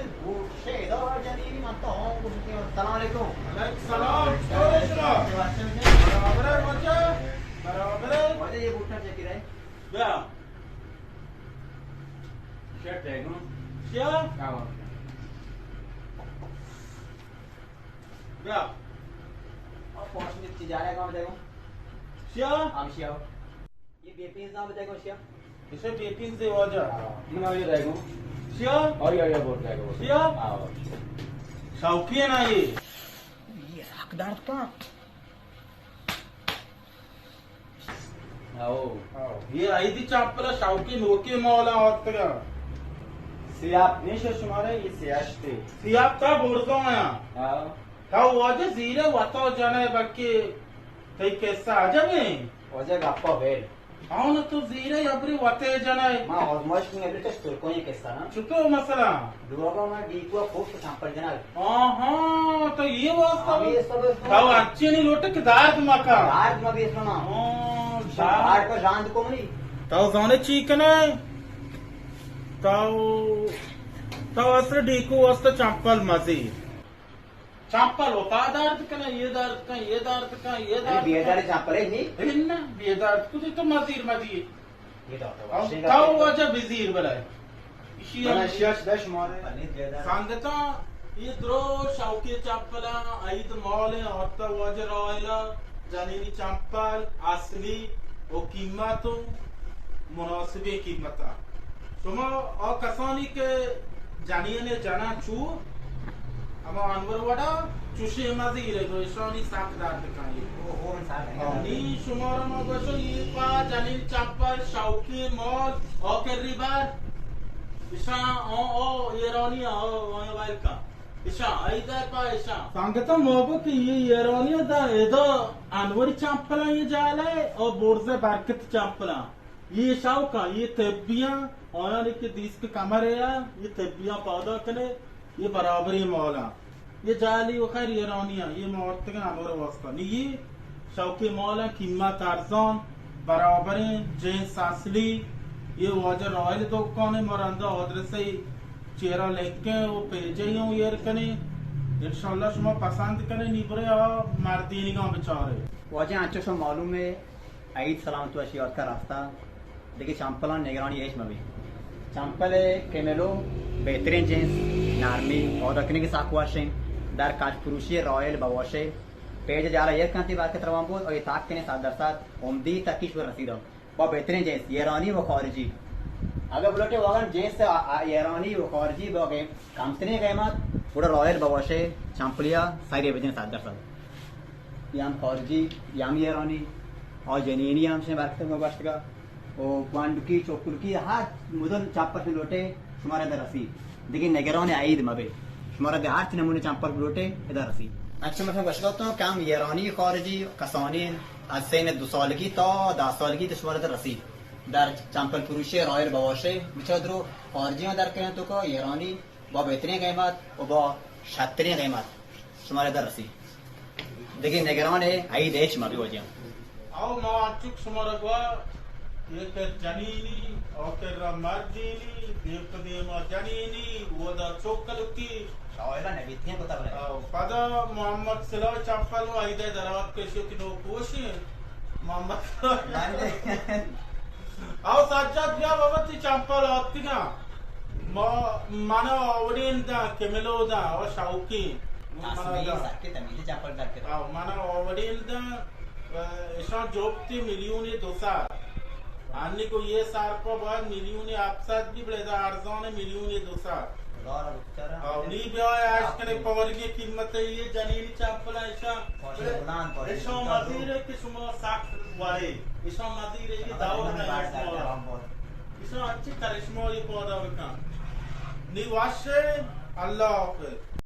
بوٹ شے دو جنینی من تو ہوں گوشتی ہوں۔ السلام علیکم۔ وعلیکم السلام۔ چطور ئے شما؟ برابر ئے واجہ؟ برابر ئے؟ واجہ یہ بوٹا چیک کرے۔ بیا۔ شرٹ ہے گو۔ شیا؟ کیا بات ہے؟ بیا۔ اور پانچ منٹ چی جا رہا ہے کام دیکھو۔ شیا؟ ہم شیا۔ یہ بے پینز نام بتائے کون شیا؟ اسے بے پینز دے واجہ۔ ہاں۔ یہ آ جائے گو۔ شیا؟ آ جائے گو، بوٹ جائے گو۔ شیا؟ ہاں۔ شوقی ہے نا یہ؟ یہ ساک درد کا۔ آؤ۔ آؤ۔ یہ عیدی چپل شوقی نوکی مولا آتگا۔ سیاپ نیش شمارے، یہ سیاش تے۔ سیاپ تا برزو آیا۔ آؤ۔ تو واجہ زیرے وتا جنئے بلکہ تئی قصہ عجب ہیں۔ واجہ گپا بیل۔ ہاں نا، تو زیرے ابری وتے جنئے۔ ما آزمائش کنگے بلے چش ترکویں قصہ نا۔ چطور مثلا؟ لوگا ما ڈیکوا خوب چمپل جنگ۔ ہاں ہاں، تو یہ واسطہ ہمیں اس طرح تو اچھی نہیں لوٹے کہ دارد مکا۔ دارد ما بیس نا۔ ہاں، دارد۔ دارد پر راند کو منی۔ تو زانے چی کنے؟ تو، تو اصل ڈیکو واسطہ چمپل مزی۔ چمپل و پا درد کنه، یہ درد کن، یہ درد کن، یہ درد کن۔ بیدار چمپل ہے نہیں؟ ہے نا، بیدار کجا تو مزیر مدی۔ یہ تو تو واجہ بزیر بلائے۔ اشی ہم شش دش مارے۔ سنگتاں، یہ درو شوقی چمپلاں، عید مال ہیں، آتا واجہ رائلا، جنینی چمپل، اصلی و قیمت و مناسبیں قیمتا۔ شما آ کسانی کہ جنین جناں چو ہما انور وڑا چوشیں مزیر نو اشانی سک درد کن۔ نی شمارا ما گوشو یہ پا جنین چمپل شوقی مال آکر ریبر اشان او او ایرانی او ویلکم اشان ایدا پا اشان۔ سنگتا ما گو کہ یہ ایرانی دا ادا انوری چمپلاں یہ جالے او برز برکت چمپلاں۔ یہ شوقاں، یہ طبیاں، آیانی کہ دیست کہ کمر ہے، یہ طبیاں پادا کنے، یہ برابری مولاں۔ یہ جالی و خیر ایرانیاں، یہ مورتگاں انور واسطہ۔ نی یہ شوقی مولاں، قیمت ارزان، برابریں، جنس اصلی، یہ واجہ رائل دکان ہے، مرندا آدرس ہے، چیرا لکھیں و پیجے ہوں ایر کنے۔ انشاءاللہ شما پسند کنے، نی برے آ مردینگاں بچارے۔ واجہ انچو شما معلوم ہے، عید سلامت وشی آتکا راستا۔ دگہ چمپلان نگرانی ہچ مبی۔ چمپل کیملو بہترین جنس، نرمی، پادا کنگی ساک وشیں، در کج پروشی رائل بواشے۔ پیج جالا یک کنتی برکت روان بود، او یہ تاک کنے صد درصد عمدی تکیش و رسیدہ۔ با بہترین جنس، ایرانی و خارجی۔ اگر بلوٹے واگن جنس آ-، آ-، ایرانی و خارجی با کمترین قیمت، گڑا رائل بواشے، چمپلیا سیرے بجن صد درصد۔ یا ہم خارجی، یا ہم ایرانی، آ جنینی ہم شے برکت ما گوشتگا۔ او گوانڈکی، چوکلکی، ہر مدل چمپل کہ لوٹے، شمارا در رسی۔ دگہ نگران عید مبے۔ شمارا دے ہر چی نمونے چمپل کہ لوٹے، ادا رسی۔ اچھا، مثلاً گوشتگا تو کہ ہم ایرانی خارجی کسانی از سن دو سالگی تا دہ سالگی تو شمارا در رسی۔ در چمپل فروشی رائل بواشے، بچا درو خارجی ہم در کرن تو کا ایرانی با بہترین قیمت و با شترین قیمت شمارا در رسی۔ دگہ نگران عید ہچ مبی واجہ۔ او ما انچک شمارا گوا، یہ کہ جنینی، او کہ را مردینی، دیم پہ دیما جنینی، ودا چوکلکی۔ شاویلا نبیتیاں کتا بلے۔ او پدا محمد صلاح چپل و عید درات کشی کہ نو پوشی۔ محمد صلاح۔ او سجاد بیا بابا تی چمپل آتکگاں۔ ما، منا آوڑین دا، کملو دا، او شوقی۔ منا آسمانی دا۔ سکے تمیزی چمپل در کرا۔ او منا آوڑین دا، اشان جوبتی میلیون دو سد۔ انی کو یہ سر پا باید میلیون ہفت سد بی بلے دا ارزان میلیون دو سد۔ ہزار بچارا۔ او نی بیا اش کنے پورگی قیمت ہے یہ جنینی چمپل ایشان۔ ایشان مزیر ہے کہ شما سخت وارے۔ ایشان مزیر ہے کہ دور نہ ہے شما۔ ایشان اچھی کرشمہ یہ پودا بکن۔ نی واشے، اللہ حافظ۔